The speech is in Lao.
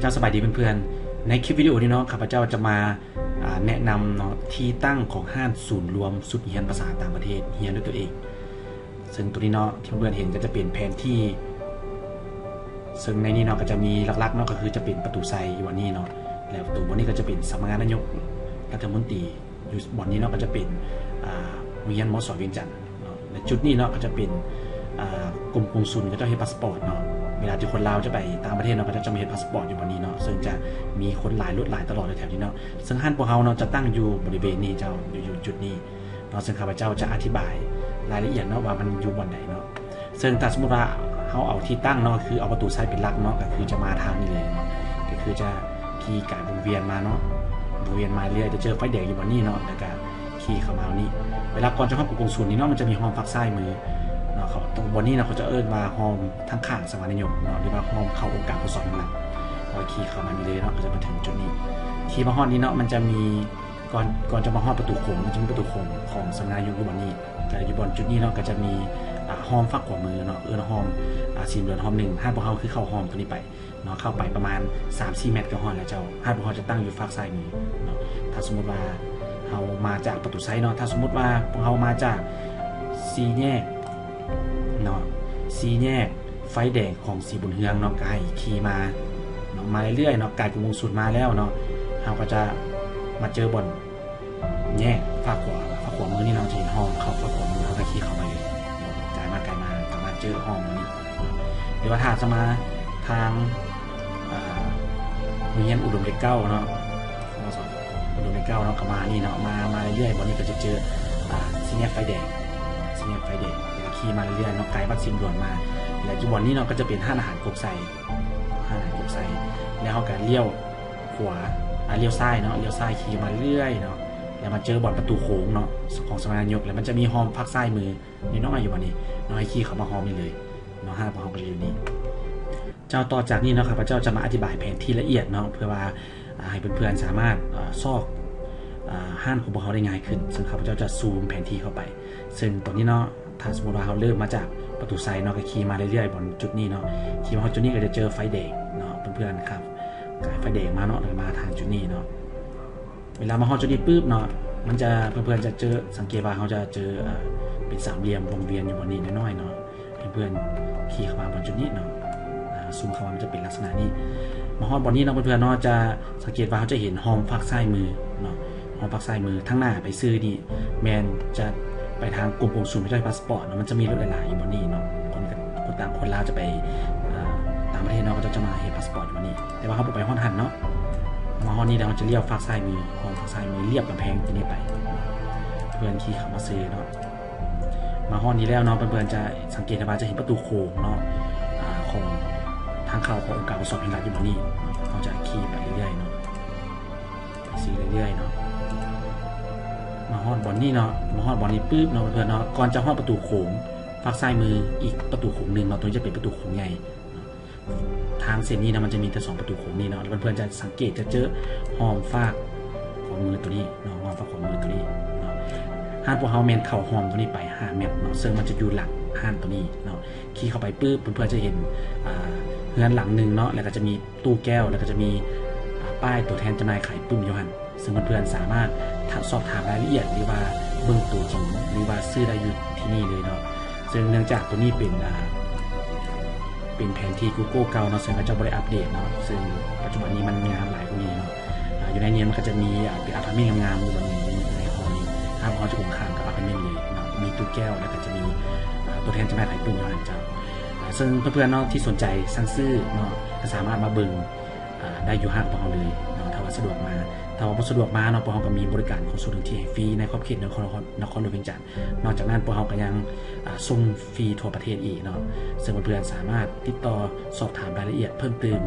ເຈົ້າ ສະບາຍດີເພື່ອນໆ. ໃນຄລິບວິດີໂອນີ້ເນາະ ຂ້າພະເຈົ້າຈະມາ ອາ ແນະນຳເນາະ ທີ່ຕັ້ງຂອງຮ້ານສູນລວມຊຸດຮຽນພາສາຕ່າງປະເທດ ຮຽນດ້ວຍຕົວເອງ. ເຊິ່ງໂຕນີ້ເນາະ ທີ່ເພື່ອນເຫັນກໍຈະເປັນແຜນທີ່ ເຊິ່ງໃນນີ້ເນາະ ກໍຈະມີຫຼັກໆເນາະ ກໍຄືຈະເປັນປະຕູໄຊຢູ່ບ່ອນນີ້ເນາະ ແລ້ວໂຕບ່ອນນີ້ກໍຈະເປັນສຳນັກງານນາຍົກລັດຖະມົນຕີ ຢູ່ບ່ອນນີ້ເນາະ ກໍຈະເປັນ ອາ ໂຮງຮຽນ ມສ ວຽງຈັນເນາະ ແລະ ຈຸດນີ້ເນາະ ກໍຈະເປັນ ອາ ກົມກົງສຸນ ເຂົາເຈົ້າເຮັດພາສປອດເນາະ. ເວລາທີ່ຄົນລາວຈະໄປຕ່າງປະເທດເນາະ ເຂົາເຈົ້າຈະມາເຮັດພາສປອດຢູ່ບ່ອນນີ້ເນາະ ເຊິ່ງຈະມີຄົນຫຼາຍ ລົດຫຼາຍຕະຫຼອດແຖວໆນີ້ເນາະ. ເຊິ່ງຮ້ານພວກເຮົາເນາະ ຈະຕັ້ງຢູ່ບໍລິເວນນີ້ເຈົ້າ ຢູ່ ຢູ່ຈຸດນີ້ເນາະ. ເຊິ່ງຂ້າພະເຈົ້າຈະອະທິບາຍລາຍລະອຽດເນາະ ວ່າມັນຢູ່ບ່ອນໃດເນາະ. ເຊິ່ງຖ້າສົມມຸດວ່າເຮົາເອົາທີ່ຕັ້ງເນາະ ກໍຄືເອົາປະຕູໄຊເປັນຫຼັກເນາະ ກໍຄືຈະມາທາງນີ້ເລີຍເນາະ ກໍຄືຈະຂີ່ກາຍວົງວຽນມາເນາະ ວົງວຽນມາເລື້ອຍ ຈະເຈີໄຟແດງຢູ່ບ່ອນນີ້ເນາະ ແລ້ວກໍຂີ່ເຂົ້າມານີ້. ເວລາກ່ອນຈະຮອດກົງສຸນນີ້ເນາະ ມັນຈະມີຮ່ອມຟາກຊ້າຍມືເນາະ ເຂົາ ຕົງບ່ອນນີ້ເນາະ ເຂົາຈະເອີ້ນວ່າຮ່ອມທາງຂ້າງສຳນັກງານນາຍົກເນາະ ຫຼືວ່າຮ່ອມເຂົ້າອົງການປົກຄອງນຳລັດ. ເຮົາຂີ່ເຂົ້າມານີ້ເລີຍເນາະ ກໍຈະມາເຖິງຈຸດນີ້. ຂີ່ມາຮອດນີ້ເນາະ ມັນຈະມີ ກ່ອນ ກ່ອນຈະມາຮອດປະຕູໂຂງ ມັນຈະມີປະຕູໂຂງຂອງສຳນັກງານນາຍົກຢູ່ບ່ອນນີ້ ແລະ ຢູ່ບ່ອນຈຸດນີ້ເນາະ ກໍຈະມີ ອາ ຮ່ອມຟາກຂວາມືເນາະ ເອີ້ນຮ່ອມ ອາ ສີເຫຼືອງຮ່ອມໜຶ່ງ. ຮ້ານພວກເຮົາຄືເຂົ້າຮ່ອມຕົວນີ້ໄປເນາະ ເຂົ້າໄປປະມານສາມສີ່ແມັດກໍຮອດແລ້ວເຈົ້າ. ຮ້ານພວກເຮົາຈະຕັ້ງຢູ່ຟາກຊ້າຍມືເນາະ. ຖ້າສົມມຸດວ່າເຮົາມາຈາກປະຕູໄຊເນາະ ຖ້າສົມມຸດວ່າພວກເຮົາມາຈາກສີ່ແຍກເນາະ ສີ່ແຍກ ໄຟແດງຂອງສີບຸນເຮືອງເນາະ ກໍໃຫ້ຂີ່ມາເນາະ ມາເລື້ອຍໆເນາະ ກາຍກົງສຸນມາແລ້ວເນາະ ເຮົາກໍຈະມາເຈີບ່ອນແຍກຟາກຂວາ ຟາກຂວາມືນີ້ເນາະ ຈະເຫັນຮ່ອມເຂົ້າຟາກຂວາມື ເຮົາກໍຂີ່ເຂົ້າໄປເລີຍ ກາຍມາ ກາຍມາ ສາມາດເຈີຮ່ອມນີ້ ຫຼືວ່າຖ້າຈະມາທາງ ອາ ໂຮງຮຽນອຸດົມເລກເກົ້າເນາະ ສະໂມສອນອຸດົມເລກເກົ້າເນາະ ກໍມານີ້ເນາະ ມາ ມາເລື້ອຍໆ ບ່ອນນີ້ກໍຈະເຈີ ອາ ສີ່ແຍກໄຟແດງ ສີ່ແຍກໄຟແດງ ແລ້ວກໍຂີ່ມາເລື້ອຍໆເນາະ ກາຍວັດສີດວນມາ ແລະ ຢູ່ບ່ອນນີ້ເນາະ ກໍຈະເປັນຮ້ານອາຫານກົກໄຊ ຮ້ານອາຫານກົກໄຊ ແລ້ວເຮົາກໍລ້ຽວຂວາ ອາ ລ້ຽວຊ້າຍເນາະ ລ້ຽວຊ້າຍຂີ່ມາເລື້ອຍໆເນາະ ແລ້ວມາເຈີບ່ອນປະຕູໂຂງເນາະ ຂອງສຳນັກງານນາຍົກ ແລ້ວມັນຈະມີຮ່ອມຟາກຊ້າຍມື ນ້ອຍໆຢູ່ບ່ອນນີ້ເນາະ ໃຫ້ຂີ່ເຂົ້າມາຮ່ອມນີ້ເລີຍເນາະ ຮ້ານພວກເຮົາກໍຈະຢູ່ນີ້. ເຈົ້າ ຕໍ່ຈາກນີ້ເນາະ ຂ້າພະເຈົ້າຈະມາອະທິບາຍແຜນທີ່ລະອຽດເນາະ ເພື່ອວ່າ ອາ ໃຫ້ເພື່ອນໆສາມາດ ອາ ຊອກ ອາ ຮ້ານຂອງພວກເຮົາໄດ້ງ່າຍຂຶ້ນ. ເຊິ່ງຂ້າພະເຈົ້າຈະຊູມແຜນທີ່ເຂົ້າໄປ ເຊິ່ງຕອນນີ້ເນາະ ຖ້າສົມມຸດວ່າເຮົາເລີ່ມມາຈາກປະຕູໄຊເນາະ ກໍຂີ່ມາເລື້ອຍໆ ບ່ອນຈຸດນີ້ເນາະ ຂີ່ມາຮອດຈຸດນີ້ກໍຈະເຈີໄຟແດງເນາະ ເພື່ອນໆ ຂັບ ກາຍໄຟແດງມາເນາະ ແລ້ວກໍມາທາງຈຸດນີ້ເນາະ. ເວລາມາຮອດຈຸດນີ້ປຶບເນາະ ມັນຈະ ເພື່ອນໆຈະເຈີ ສັງເກດວ່າເຮົາຈະເຈີ ເອີ ເປັນສາມຫຼ່ຽມວົງວຽນຢູ່ບ່ອນນີ້ນ້ອຍໆເນາະ ເພື່ອນໆຂີ່ເຂົ້າມາບ່ອນຈຸດນີ້ເນາະ ອາ ຊູມເຂົ້າມາ ມັນຈະເປັນລັກສະນະນີ້. ມາຮອດບ່ອນນີ້ເນາະ ເພື່ອນໆເນາະ ຈະສັງເກດວ່າເຮົາຈະເຫັນຮ່ອມຟາກຊ້າຍມືເນາະ ຮ່ອມຟາກຊ້າຍມື ທາງໜ້າໄປຊື່ນີ້ ແມ່ນຈະໄປທາງກົມກົງສຸນເພື່ອເຮັດພາສປອດເນາະ ມັນຈະມີລົດຫຼາຍໆຢູ່ບ່ອນນີ້ເນາະ ຄົນ ຄົນຕ່າງ ຄົນລາວຈະໄປ ເອີ ຕ່າງປະເທດເນາະ ເຂົາເຈົ້າຈະມາເຮັດພາສປອດຢູ່ບ່ອນນີ້ ແຕ່ວ່າເຮົາບໍ່ໄປຮອດຫັ້ນເນາະ ມາຮອດນີ້ແລ້ວ ເຮົາຈະລ້ຽວຟາກຊ້າຍມື ຮອດຟາກຊ້າຍມື ລຽບກຳແພງຕົວນີ້ໄປ ເພື່ອນຂີ່ເຂົ້າມາຊື່ເນາະ. ມາຮອດນີ້ແລ້ວເນາະ ເພື່ອນໆຈະສັງເກດໄດ້ວ່າຈະເຫັນປະຕູໂຂງເນາະ ອາ ຂອງທາງເຂົ້າຂອງອົງການປົກຄອງແຫ່ງລັດຢູ່ບ່ອນນີ້ ເຮົາຈະຂີ່ໄປເລື້ອຍໆເນາະ ໄປຊື່ເລື້ອຍໆເນາະ. ມາຮອດບ່ອນນີ້ເນາະ ມາຮອດບ່ອນນີ້ປຶບເນາະ ເພື່ອນໆເນາະ ກ່ອນຈະຮອດປະຕູໂຂງ ຟາກຊ້າຍມືອີກປະຕູໂຂງໜຶ່ງເນາະ ໂຕນີ້ຈະເປັນປະຕູໂຂງໃຫຍ່. ທາງເສັ້ນນີ້ນະ ມັນຈະມີແຕ່ສອງປະຕູໂຂງນີ້ເນາະ ແລ້ວເພື່ອນໆຈະສັງເກດ ຈະເຈີຮ່ອມຟາກຂວາມືໂຕນີ້ເນາະ ຮ່ອມຟາກຂວາມືໂຕນີ້ເນາະ. ຮ້ານພວກເຮົາແມ່ນເຂົ້າຮ່ອມໂຕນີ້ໄປຫ້າແມັດເນາະ ເຊິ່ງມັນຈະຢູ່ຫຼັງຮ້ານໂຕນີ້ເນາະ. ຂີ່ເຂົ້າໄປປຶບ ເພື່ອນໆຈະເຫັນ ອາ ເຮືອນຫຼັງໜຶ່ງເນາະ ແລ້ວກໍຈະມີຕູ້ແກ້ວ ແລ້ວກໍຈະມີ ອາ ປ້າຍຕົວແທນຈຳໜ່າຍຂາຍປຶ້ມຢູ່ຫັ້ນ ເຊິ່ງເພື່ອນໆສາມາດ ສອບຖາມລາຍລະອຽດ ຫຼືວ່າເບິ່ງຕົວຈິງ ຫຼືວ່າຊື້ໄດ້ຢູ່ທີ່ນີ້ເລີຍເນາະ. ເຊິ່ງເນື່ອງຈາກໂຕນີ້ເປັນ ອາ ເປັນແຜນທີ່ Google ເກົ່າເນາະ ເຊິ່ງເຂົາເຈົ້າບໍ່ໄດ້ອັບເດດເນາະ ເຊິ່ງປັດຈຸບັນນີ້ມັນງາມຫຼາຍກວ່ານີ້ເນາະ. ອາ ຢູ່ໃນນີ້ມັນກໍຈະມີ ອາ ເປັນອາພາດເມັນງາມໆຢູ່ໃນ ໃນຫໍນີ້ ຖ້າເຮົາຈະກົງຂ້າມກັບອາພາດເມັນເລີຍເນາະ ມີຕູ້ແກ້ວ ແລ້ວກໍຈະມີ ອາ ຕົວແທນຈຳໜ່າຍຂາຍປຶ້ມຢູ່ຫັ້ນເຈົ້າ. ອາ ເຊິ່ງເພື່ອນໆເນາະ ທີ່ສົນໃຈສັ່ງຊື້ເນາະ ກໍສາມາດມາເບິ່ງ ອາ ໄດ້ຢູ່ຮ້ານຂອງພວກເຮົາເລີຍເນາະ ຖ້າວ່າສະດວກມາ. ຖ້າວ່າບໍ່ສະດວກມາເນາະ ພວກເຮົາກໍມີບໍລິການຂົນສົ່ງເຖິງທີ່ໃຫ້ຟຣີໃນຂອບເຂດນະຄອນ ນະຄອນຫຼວງວຽງຈັນ. ນອກຈາກນັ້ນ ພວກເຮົາກໍຍັງ ອາ ສົ່ງຟຣີທົ່ວປະເທດອີກເນາະ ເຊິ່ງເພື່ອນໆສາມາດຕິດຕໍ່ສອບຖາມລາຍລະອຽດເພີ່ມຕື່ມ.